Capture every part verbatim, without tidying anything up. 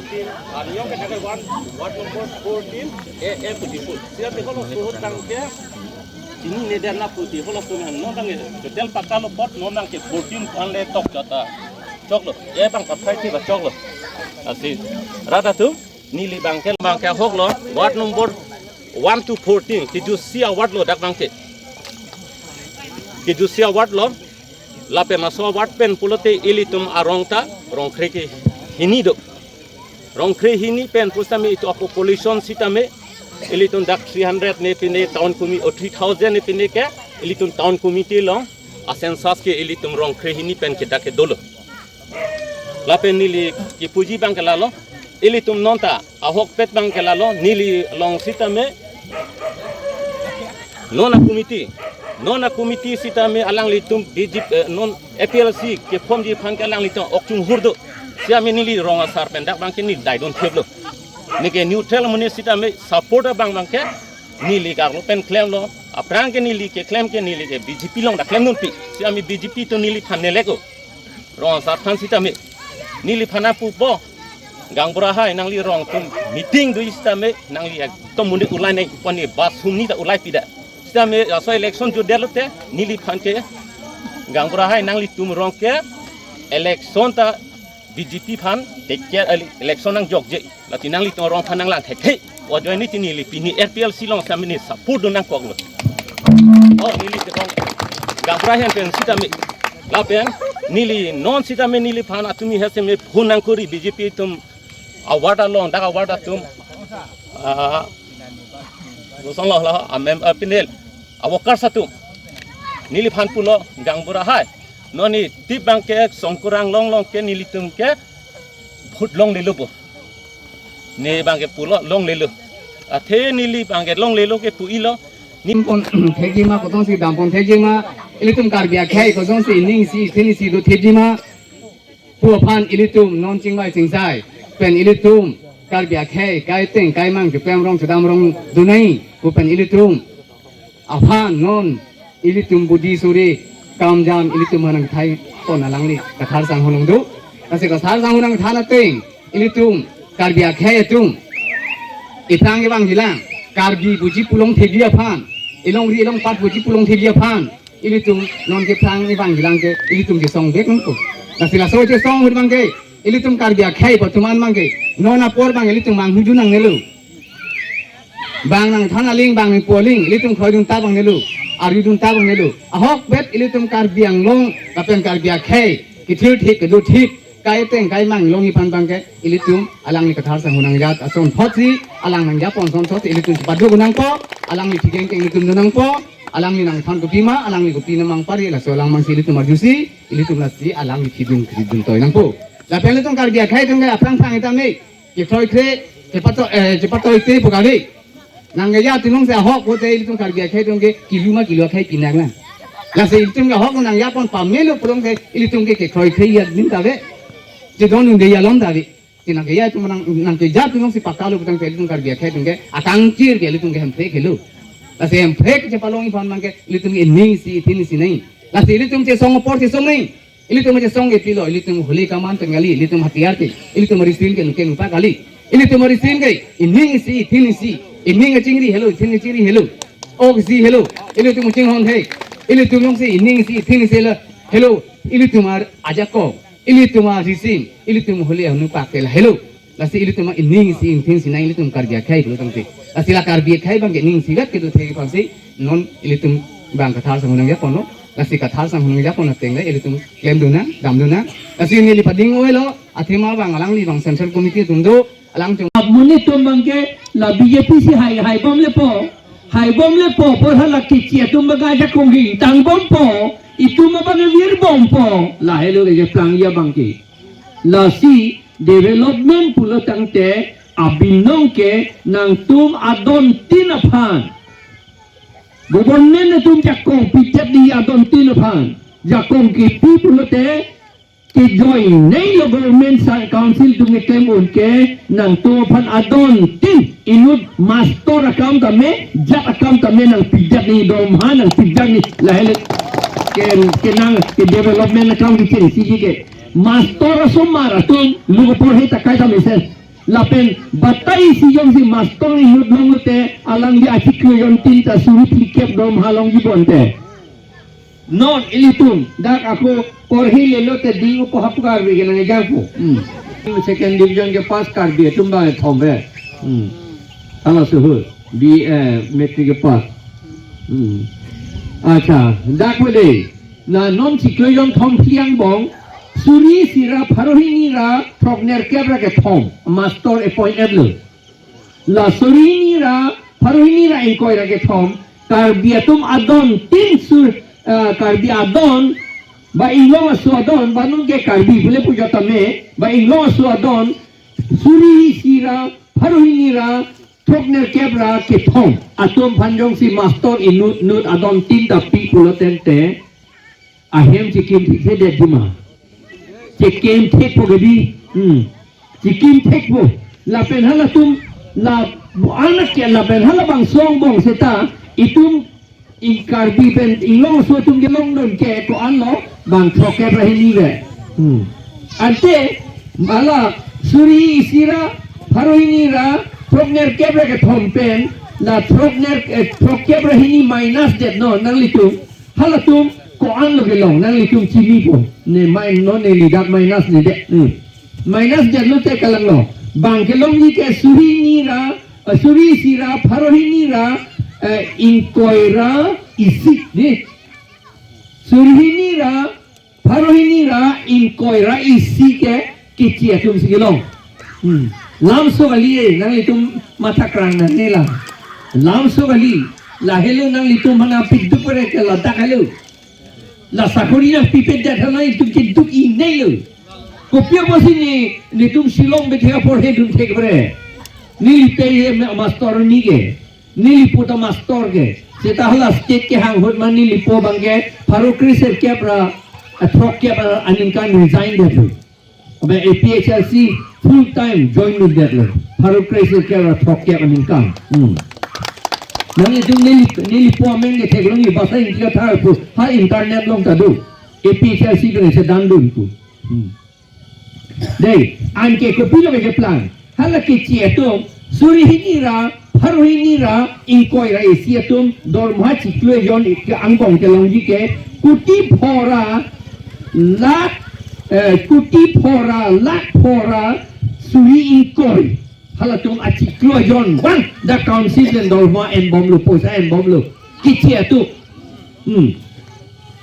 Ariyong ke takai one, ward number fourteen, A M Pudipur. Sira te kalau suhut tangke, ini neden na puti kalau suhut non tangke, hotel pakalo pot non tangke fourteen anle tok jata. Choklo, ya bang pathai ti ba choklo. Asi, rada tu, neli bangke, bangke ahok lo, ward number one to fourteen, kejusi award lo dak bangke. Kejusi award lo, lapen laso award pen pulote ilitum arong ta, rong kre ke hini do. Rong kre hini pen pusitame itum apopulation sitame, ilitum dak three hundred ne pine town committee, o three thousand ne pine ke, ilitum town committee along, a census ke ilitum rong kre hini pen ke dak ke dolo. Lapen neli kipuji bangke lalo, ilitum non ta, ahokpet bangke lalo, neli along sitame, non a committee, non a committee sitame alanglitum B J P, eh, non A P L C keformji aphan ke alanglitum ok chunghur do. Sitame neli rong asar pen dak bangke neli daidon theplo. Neke neutral amonit sitame support abang bangke neli karlo pen klemlo. Aphrang ke neli keklem ke neli ke B J P along dak klemdunpi. Sitame B J P atum neliphan nelek o. Rong asar aphan sitame. Neliphan apupo. Gaonbura hai nangli rong atum meeting do sitame nangli ekdom monit ulai nai pon ne bas humni ta ulai pida. Sitame laso election jutdet lote neliphan ke gaonbura hai nanglitum rong ke election ta B J P aphan take care ele-, election nangjokje. Lati nanglitum rong aphan nanglang thekthe. O ajoine ti neli pini A P L C along sitame ne support do nangkoklo. O neli te rong gaonbura hai pen sitame. Lapen neli non sitame neliphan atumi heseme phone nangkuri B J P atum award along dak award atum. Ah, kosong lo lo amem, ah, panel. A workers atum. Neliphan pulo gaonbura hai. Non ne tip bangke Songkurang along along ke nelitum ke vote longlelo bo. Ne bangke pulo longlelo. Athe neli bangke longlelo ke pu-ilo. Nimpon thekji ma kosonsi dampon thekji ma. Ilitum Karbi akhei kosonsi ining isi, thin isi do thekji ma. Pu aphan ilitum non chingvai chingsai pen ilitum Karbi akhei kaiteng kaimang chepem rong chedam rong dunai pu pen ilitum aphan non ilitum budi suri kamjam ilitum hanang thai pon alangli kathar sang hunang do. Lasi kathar sang hunang than ateng ilitum Karbi akhei atum iphrang kevang hilang Karbi buji pulong thekji aphan, ilongri ilongpat buji pulong thekji aphan ilitum non kephrang kevang hilang ke ilitum chesong vek nangpo. Lasi laso chesong ahut bangke ilitum Karbi akhei patuman bangke non apor bang ilitum manghudun nangnelo. Bang nangthan aling, bang nangpu aling, ilitum kroidun ta bang nelo, arjudun ta bang nelo. Ahokpet ilitum Karbi Anglong lapen Karbi akhei kethir thik kedo thik kaiteng kaimang longji aphan bangke ilitum alangli kathar sang hunang jat ason thotsi alang nangjapon ason thotsi ilitum chepadu nangpo, alangli thikeng keng ilitum do nangpo, alangli nangthan kopi ma, alangli kopi namang pari laso alang mangsi ilitum arjusi, ilitum lasi alangli thidung thidung toi nangpo. Lapen ilitum Karbi akhei atum ke aphrang phrang sitame kekroi kre, chepato, eh, chepatoi te pu kali. Nangkeja atum alongsi ahok pote ilitum Karbi akhei atum ke kilu ma kilu akhei pinak na. Lasi ilitum ke ahok nangjapon pamelo pu along ke ilitum ke kekroi kre ya dim ta ave. Chedondunde ya lom ta ave. Ti nangkeja atum nang, nangkeja atum alongsi pakalo putangte ilitum Karbi akhei atum ke akangchir ke ilitum ke hemprek helo. Lasi hemprek chepalongji aphan bangke ilitum ining isi thin isi nai. Lasi ilitum chesong apor chesong nai. Ilitum chesong ke pilo, ilitum holi kaman pen kali, ilitum hatiar ke, ilitum risin ke nuke nupa kali. Ilitum risin ke, ining isi, thin isi, ining kachingri helo, thin kachingri helo. Ok isi helo, ilitum chinghon he, ilitum alongsi ining isi, thin isi helo, helo, ilitum ar ajakong, ilitum arisin, ilitum holi anu pakel helo. Lasi ilitum ining isi, thin isi nai ilitum Karbi akhei pulo tangte. Lasi la Karbi akhei bangke ining isi vet kedo thek aphansi non ilitum bang kathar sang hunang japonlo. Lasi kathar sang hunang japon ateng le ilitum klemdun nang, damdun nang. Lasi neli pading oilo, athema bang alangli bang Central Committee atum do, alang chung. Amonit atum bangke la B J P si hai, haibom lepo. Haibom lepo, apor hala kichi atum bangke ajakong hingtang bompo. Itum abang virbompo. Lahelo kejaplang ya bangke. Lasi development pulo tangte abinong ke nangtum adontin aphan. Government atum jakong pichat di adontin aphan. Jakong kipi pulote kejoinelo government sa-, council atum keklem un ke nangtum aphan adontin inut mastor akam tame, jat akam tame nangpijat ni dorma nangpijat ni lahele ke, ke nang ke development akam kechengsi ke. Mastor asomar atum luk apor he takai tame se. Lapen batai si jongsi mastor inut longlote alangli achiklo jontin ta suri phlikep dom halong jibonte. Non ilitum dak ako porhi lelote di upo hapu Karbi kenang ejangpo. Hmm. Second division ke pass Karbi atum bang thomre. Hmm. Hala suhu. B A matric ke pass. Hmm. Acha, dak pode. Na non chiklo jon thom phli angbong, suri isi ra pharo hini ra throknerkep ra kethom, mastor appoint etlo. La suri hini ra pharo hini ra ingkoi ra kethom, Karbi atum adon tin sur, ah, Karbi adon, ba inglong aso adon, ba non ke Karbi pule pujo tame, ba inglong aso adon, suri isi ra pharo hini ra throknerkep ra kethom atum aphan jongsi mastor inut nut adon tin ta pi pulo tangte, ahem chikim thekthedet dima. Chikim thekpo kedi. Hmm. Chikim thekpo. Lapen halatum la anak ke lapen halabangso angbong seta itum in Karbi pen inglong aso atum kelongdun ke ko-anlo bang throkkep ra hini ve. Hmm. Ante mala suri isi ra pharo hini ra throknerkep ra kethom pen la throkner, eh, throkkep ra hini minus det non nanglitum. Halatum ko-anlo kelong nanglitum chinipo. Ne main non neli dak minus nedet. Hmm. Minus detlote kalanglo. Bang kelongji ke suri hini ra, eh, suri isi ra pharo hini ra, eh, ingkoi ra isi. Ni. Suri hini ra pharo hini ra ingkoi ra isi ke keche atum si kelong. Hmm. Lamso kali, eh, nanglitum matha krang nangne la. Lamso kali, lahelo nanglitum mana piduk pere ke ladak helo. La sakori nangpipedet ha nanglitum keduk ingnelo. Kopi apotsi ne, netum Shillong bethe apor hedun thek pere. Neli pe ye ma-, mastor ni ke. Neli po ta mastor ke. Seta hala state kehang ahut ma neli po abang ke pharo kre serkep ra, eh, throkkep ra aningkan resign detlo. Abe A P H L C full time join nudetlo. Pharo kre serkep ra throkkep aningkan. Hmm. Nanglitum neli, neli po amen ke theklong ni basa Ingti kathar pu ha internet along ta do. A P H L C pen sedang do pu. Hmm. Dei, anke kopilo ke plan. Hala keche atum, suri hini ra, pharo hini ra, ingkoi ra isi atum, dormoha chiklo jon ke angbong kelongji ke, kuti pho ra, lakh, eh, kuti pho ra, lakh pho ra, suri ingkoi. Halatum achiklo jon, one, the council pen dormoha enbomlo, poisa enbomlo. Keche atum. Hmm.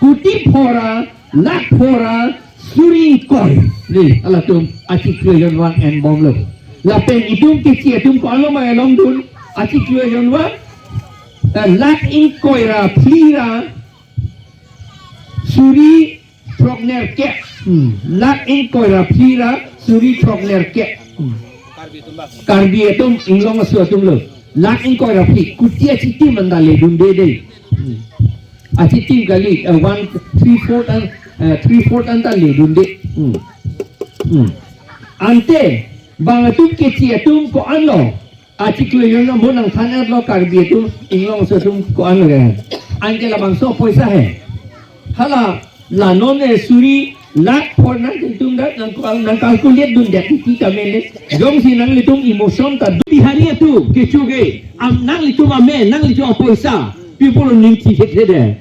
Kuti pho ra, lakh pho ra, suri ingkoi. Ni, halatum achiklo jon one enbomlo. Lapen itum keche atum ko-anlo ma kelongdun, achiklo jon one, eh, lakh ingkoi ra phli ra, suri throknerkep. Hmm. Lakh ingkoi ra phli ra, suri throknerkep. Hmm. Karbi atum, inglong aso atumlo. Lakh ingkoi ra phli. Kuti achitim anta ledunde dei. Hmm. Achitim kali, eh, one, three fourth an, eh, three fourth anta ledunde. Hmm. Hmm. Ante, bang atum keche atum ko-anlo. Achiklo jon na mo nangthan-etlo Karbi atum, inglong aso atum ko-anlo ke. Anke labangso poisa he. Hala, la non e suri lakh pho nangtum dak nang, nang calculate dundet titi ta mene. Jongsi nanglitum emotion ta do Bihari atum, kecho ke. Am nanglitum amen, nanglitum apoisa. Pi apotlo aning thi thekthedet.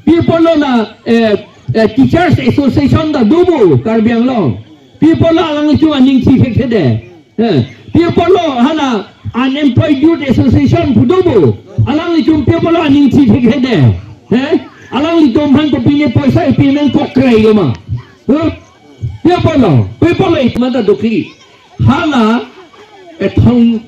Pi apotlo la, eh, eh, Teachers Association ta do bo, Karbi Anglong. Pi apotlo alanglitum aning thi thekthedet. Eh, pi apotlo hala Unemployed Youth Association pu do bo. Alanglitum pi apotlo aning thi thekthedet. Eh? Alanglitum aphan kopine poisa ipi nang kokrai lo ma. Eh? Pi apotlo, pi apotlo it mata dokli. Hala, eh, Thong,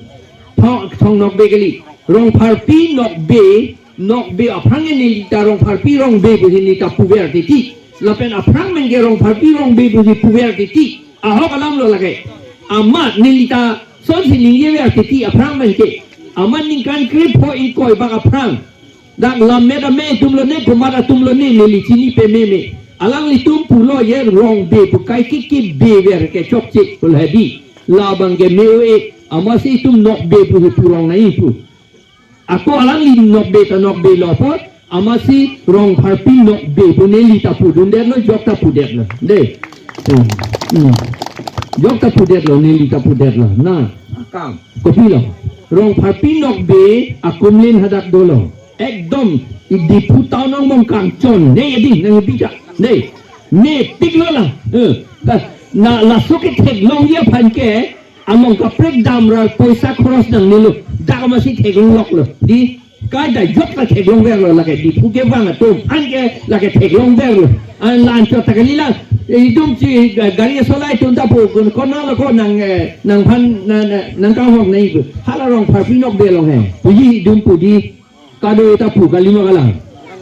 Thong, Thong Nokbe kali. Rongpharpi Nokbe, Nokbe aphrang ke neli ta Rongpharpi Rongbe pusi neli ta puver titi. Lapen aphrang pen ke Rongpharpi Rongbe pusi puver titi. Ahok alamlo lake. Amat neli ta sonsi ningjever titi aphrang pen ke. Amat ningkan krepho ingkoi bak aphrang. Dak lammet ame atumlo ne, komat atumlo ne, neli chini pameme. Alanglitum pulo ye Rongbe pu kaike ke bever ke chokche pulo hedi. Labang ke me-o-e, amatsi itum Nokbe pu pu rong nangji pu. Ako alangli Nokbe ta Nokbe lo apot, amatsi Rongpharpi Nokbe pu neli ta pudundetlo, jok ta pudetlo. Dei. Hmm. Hmm. Jok ta pudetlo, neli ta pudetlo. Na, akam. Kopilo. Rongpharpi Nokbe akumlin hadak dolo. Ekdom, i Diphu town angbong kangchon. Ne edi, nang bida. Ne, ne tiklo la. Eh, na, na laso ketheklongji aphan ke, among kaprek damra poisa khoros nangnelo. Dak masi theklongloklo. Di, kaita jok ta theklongverlo lake Diphu kevang atum. Anke lake theklongverlo. An la-anchot ta kali la. Itum si, eh, gari solai atum ta pu kun konatlo ko nang, eh, nangphan na, na, nangkanghon nai pu. Hala Rongpharpi Nokbe along he. Puji itum pu di. Kado ta pu kali ma kalang.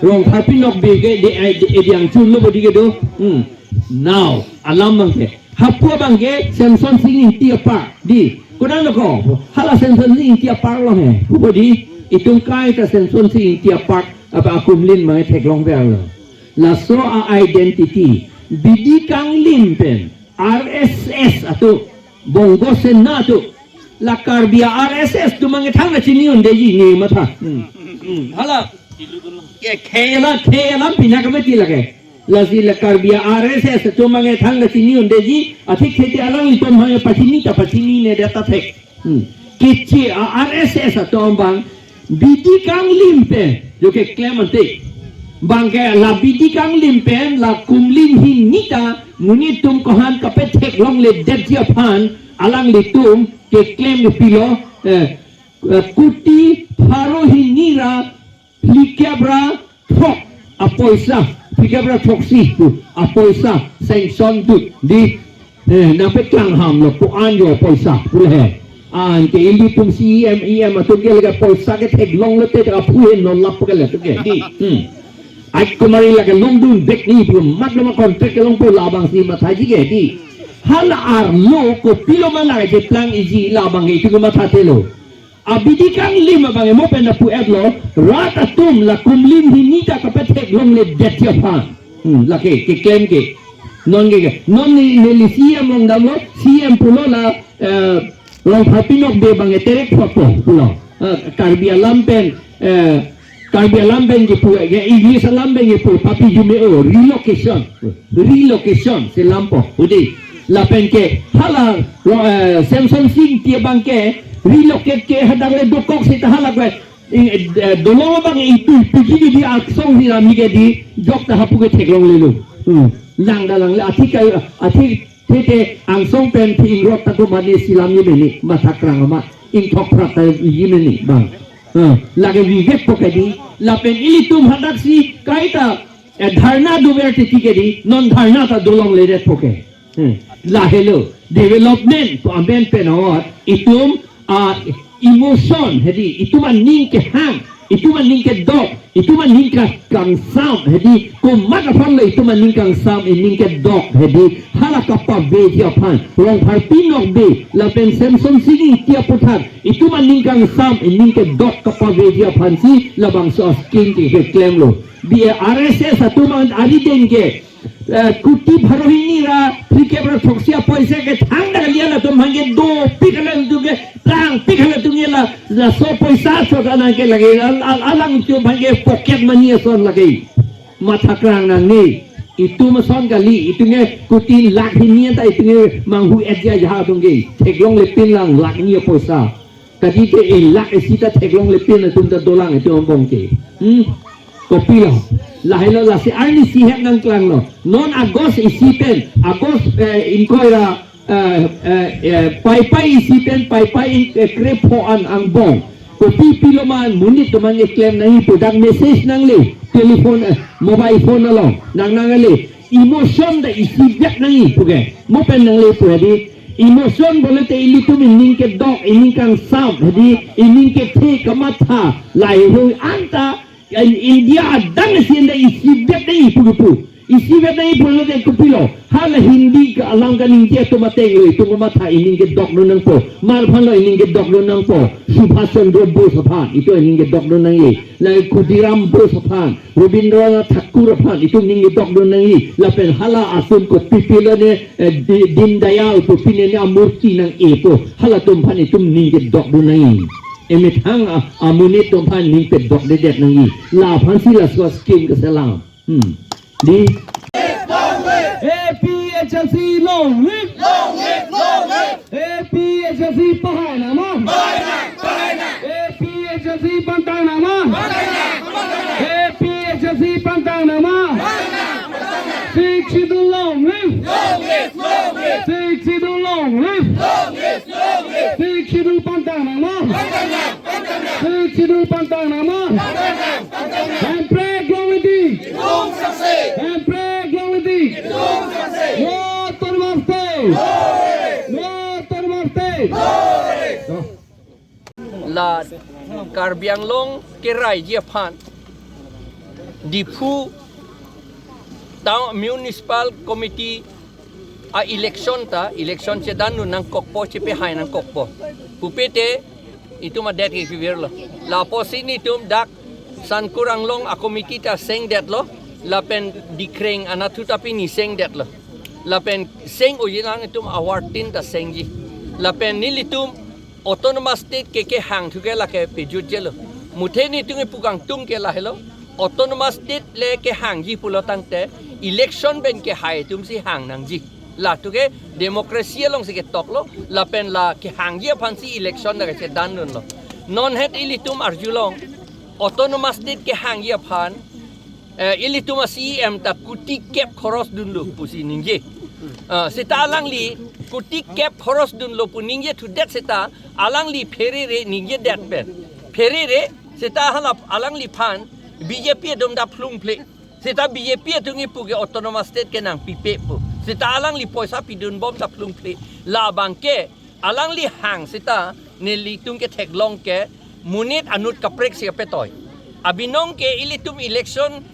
Rongpharpi Nokbe ke de, eh, de, eh, diang chun lo bodi kedo. Hmm. Now, alam abang ke. Hapu abang ke Semsonsing Ingti apark. Di. Konatlo ko. Hala Semsonsing Ingti apark along he. Pu bodi. Itum kaita Semsonsing Ingti apark. Apa akumlin abang theklongverlo. Laso a-identity. Bidi kanglim pen. R S S atum, Bongo Sena atum, la Karbi a-R S S atum abang thang kachini un-eji ne matha. Hmm. Hmm. Hala. Ke khela khela pina kemati lake. Lasi la Karbi a-R S S atum abang thang kachini un-eji, athik thete alanglitum abang pachini ta pachininedet ta thek. Hmm. Keche a-R S S atum abang bidi kanglim pen, jo keklem ante. Abang ke la bidi kanglim pen, la kumlin hini ta, monit atum kohan kapatheklongledetji aphan, alanglitum keklem ke pilo, eh, eh, kuti pharo hini ra phlikep ra throk apoisa, phlikep ra throksi apoisa sanction dut di, eh, nangpeklang ham lo pu an jo apoisa pu le he. Anke ilitum C E M, E M atum ke lake poisa ketheklonglo te aphu he non lap ke le atum ke di. Hmm. Ai kumari lake longdun bek ni pu mat lo ma contract kelongpo labangsi mathaji ke di. Hala arlo kopilo ma lake cheplang iji labang ke itum ke mathathe lo. Abidi kanglim abang emo pen apu-etlo, rat atum la kumlin hini ta kapatheklongledetji aphan. Hmm, lake, keklem ke. Non ke, ke. Non ne, neli C E M along damlo, C E M pulo la, eh, Rongpharpi Nokbe abang terek photo pulo. Eh, Karbi alam pen, eh, Karbi alam pen kipu, ya, English alam pen kipu, papi jume o, relocation. Relocation, si lampo, udi. Lapen ke, hala, ro-, eh, Semsonsing Ingti abang ke, relocate ke hadak le dokok seta hala kwe, i-, eh, dolong abang itu, piji di aksong si rami ke di, jok ta hapu ketheklonglelo. Hmm. Lang da lang le, athik kai, athik thete angsong pen thi ingrot ta ko mane si lam ni mene, mathakrang amat, ingthok phrat ta ji mene, bang. Hmm. Lake vivek po ke di, lapen ilitum hadaksi, kaita, eh, dharna dover titi ke di, non dharna ta dolongledetpo ke. Hmm. Lahelo, development pu amen pen ahot, itum a-emotion, hedi, itum aning kehang, itum aning kedok, itum aning ka-, kangsam, hedi, komat aphan lo itum aning kangsam, ining kedok, hedi, hala kapaveji aphan, Rongpharpi Nokbe, lapen Semsonsing Ingti aputhak, itum aning kangsam, ining kedok kapaveji aphansi, labangso a-scheme ke, keklemlo. Bi R S S atum an ari den ke, eh, kuti pharo hini ra, phlikep ra throksi apoisa ke thangta kali, halatum abang ke dopik, halatum ke plangpik, halatum ke la, laso poisa so ta nang ke lake, al-, al-, alangtum abang ke pocket money ason lake. Mathakrang nangne, itum ason kali, itum ke kuti lakh hini ta itum ke manghu-etji aja atum ke, theklonglepin lang lakh hini apoisa. Kadi ke e lakh isi ta theklonglepin atum ta dolang itum angbong ke. Hmm? Kopilo. Lahelo lasi arnisi het nangklanglo. Non August isi pen, August, eh, ingkoi ra, eh, eh, eh, Paipai isi pen, Paipai in, eh, krepho an angbong. Kopi pilo ma monit atum abang keklem nangji pu dak message nangle. Telephone, eh, mobile phone along. Nang nangle. Emotion ta isivek nangji pu ke. Mo pen nangle pu hedi. Emotion pulote ilitum ining kedok, ining kangsam, hedi, ining kethe kamatha, laheihui anta, in-, India adang isi anta isivek nangji pu kepu. Isivek nangji pulote kopilo. Hala Hindi ke alam kaningje atum ateng lo, itum kamatha ining kedokdun nangpo. Mar aphan lo ining kedokdun nangpo. Subhash Chandra Bose aphan, itum ining kedokdun nangji. La Khudiram Bose aphan, Rabindranath Tagore aphan, itum ining kedokdun nangji. Lapen hala atum kopi pilo ne, eh, Di-, Deen Dayal pu pine ne amurti nang-epo. Halatum aphan itum ining kedokdun nangji. Emethang a, amonit atum aphan ining pedokdedet nangji. La aphansi laso a-scheme keselam. Hmm. Di. A P H L C long live! Long live, long APHLC pahai nang ma? APHLC pantang nang ma? APHLC pantang nang ma? Sixth Schedule long live! Sixth Schedule long live! Sixth Schedule pantang nang ma? Sixth Schedule pantang nang ma? Hemprek long iti! Hemprek long iti! No autonomous state! No autonomous state! La Karbi Anglong keraiji aphan Diphu Town Municipal Committee a-election ta, election chedan nangkokpo, chepehai nangkokpo pupe te itum adet ke kevirlo. Lapusi nelitum dak Sankur Anglong a-committee ta sengdetlo, lapen Dikreng anatthu ta pini sengdetlo. Lapen seng-oji lang itum awartin ta sengji. Lapen nelitum autonomous state ke kehang thu ke lake pejutjelo. Muthe nelitum ipu kangtung ke lahelo. Autonomous state le kehangji pulo tangte election pen kehai atumsi hang nangji. La thu ke democracy alongsi ketoklo, lapen la kehangji aphansi election ta kachedan dunlo. Non het ilitum arjulong autonomous state kehangji aphan, eh, ilitum a-CEM ta kuti kep khoros dunlo pusi ningje. Ah, seta alangli kuti kep khoros dunlo pu ningje thudet seta alangli pherere ningjedet pen. Pherere seta hala alangliphan BJP atum ta phlungphle. Seta BJP atum ipu ke autonomous state ke nangpipe pu. Seta alangli poisa pidunbom ta phlungphle. Labang ke alangli hang seta nelitum ketheklong ke monit anut kaprek si kapetoi. Abinong ke ilitum election,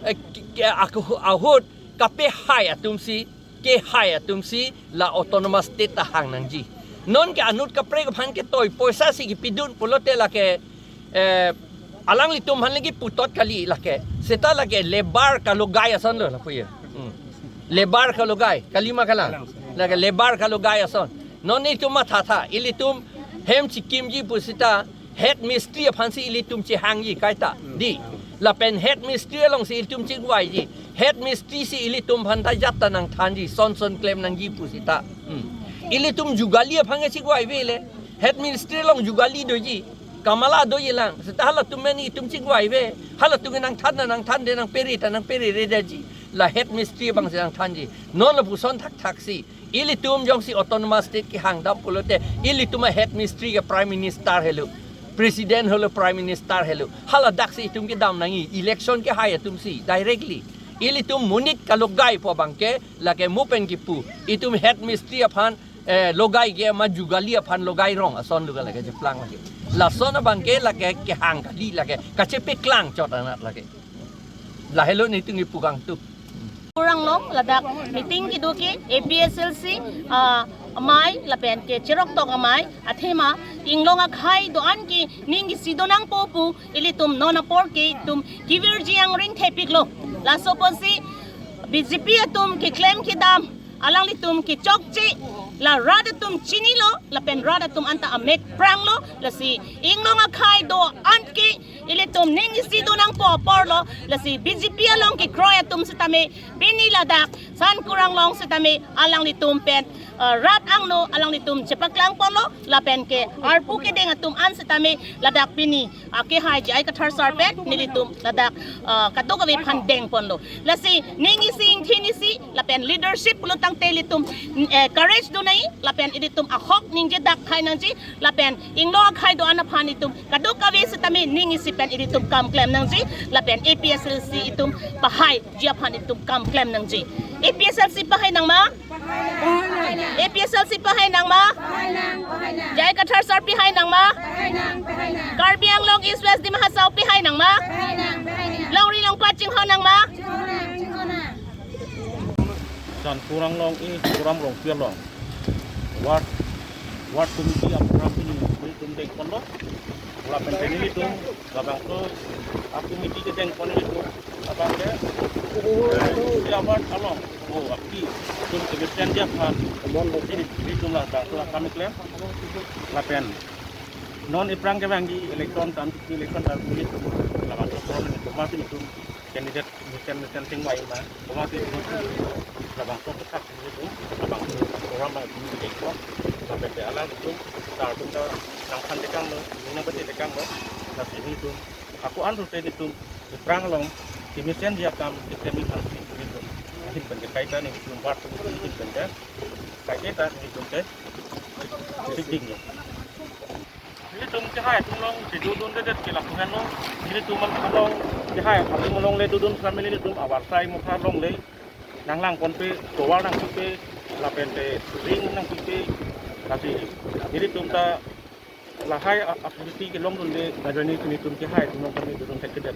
eh, ke, ke, aku, ahut kapehai atumsi, kehai atumsi la autonomous state ta hang nangji. Non ke anut kaprek aphan ketoi poisa si kepidun pulote lake, eh, alanglitum aphan lagi putot kali lake. Seta lake labour kalogai asonlo lapu ye. Hmm. Labour kalogai, kali ma kalang? Lake labour kalogai ason. Non itum mathatha, ilitum hem chikimji pu seta head mistri aphansi ilitum chehangji kaita. Di. Lapen head mistri alongsi ilitum chingvaiji. Head mistri si ilitum aphan ta jat ta nangthanji, son son klem nangji pu seta. Hmm. Ilitum jugali aphan ke chingvaive le. Head mistri along jugali doji. Kamala doji lang. Seta halatum meni itum chingvaive. Halatum ke nangthan ta nangthan de, nangpere ta nangperere detji. La head mistri abangsi nangthanji. Non lapuson thakthak si ilitum jongsi autonomous state kehang dam pulote ilitum a-head mistri ke Prime Minister helo, President helo, Prime Minister helo. Haladak si itum kedam nangji, election kehai atumsi directly. Ilitum monit kalogai pu abang ke lake mo pen kipu. Itum head mistri aphan, eh, logai ke ma jugali aphan logai rong ason lo ke lake cheplang lake. Lason abang ke lake kehang kali lake, kachepeklang chot anat lake. Lahelo nelitum ipu kangtung. Kurang long ladak meeting kedo ke APHLC, ah, amei lapen ke cheroktok amei athema inglong akhei do-an ke ning isi do nangpo pu ilitum non apor ke itum kevirji angring thepiklo. Laso apotsi BJP atum keklem kedam alanglitum kechokche, la rat atum chinilo, lapen rat atum anta amek pranglo, lasi inglong akhei do-an ke ilitum ning isi do nangpo aporlo, lasi BJP along kekroi atum setame pini ladak Sankur Anglong setame alanglitum pen, eh, rat angno alanglitum chepaklang ponlo, lapen ke arpu kedeng atum an setame ladak pini akehai J I Kathar sir pen nelitum ladak, eh, kadokave aphan deng ponlo. Lasi ning isi ingthin isi lapen leadership pulo tangte ilitum, eh, courage do nangji lapen ilitum ahok ningje dak thai nangji lapen inglong akhei do-an aphan itum kadokave setame ning isi pen ilitum kam klem nangji lapen APHLC itum pahaiji aphan itum kam klem nangji. APHLC pahai nang ma? APHLC pahai nang ma? J I Kathar sir pahai nang ma? Karbi Anglong East West Dima Hasao pahai nang ma? Longri longpat chinghon nang ma? Sankur Anglong i Kuram Rongpi along ward, ward committee a-program pini nelitum deng ponlo. Lapen pini nelitum labangso a-committee kedeng pon nelitum labang ke, eh, isi a-ward along o api itum kebesten dia aphan nelitum labangso akam keklem. Lapen non iphrang kevangji election tan, election tan nelitum labangso program nelitum mati nelitum candidate mesen mesen chingvai ma, komatsi labangso kethak nelitum, labangso program abang nelitum dengpo, Bete alanglitum sar atum ta nangthan tekanglo, nangpate tekanglo, lasi nelitum ako-an rute nelitum aphrang along kemesen ji akam keklem aphan si nelitum ahin pen ke kaita nelitum bar tu ahin pen ke kaita nelitum ke sibing lo. Nelitum kehai atum along si dodundedet ke lapu henlo. Nelitum along kehai atum along le dodun family nelitum avarsai mokha along le nanglang ponpe, tovar nangpipe, lapen te ring nangpipe, lasi nelitum ta lahai a-, activity kelongdunde, ajoine nelitum kehai atum along kami dodun thekthedet.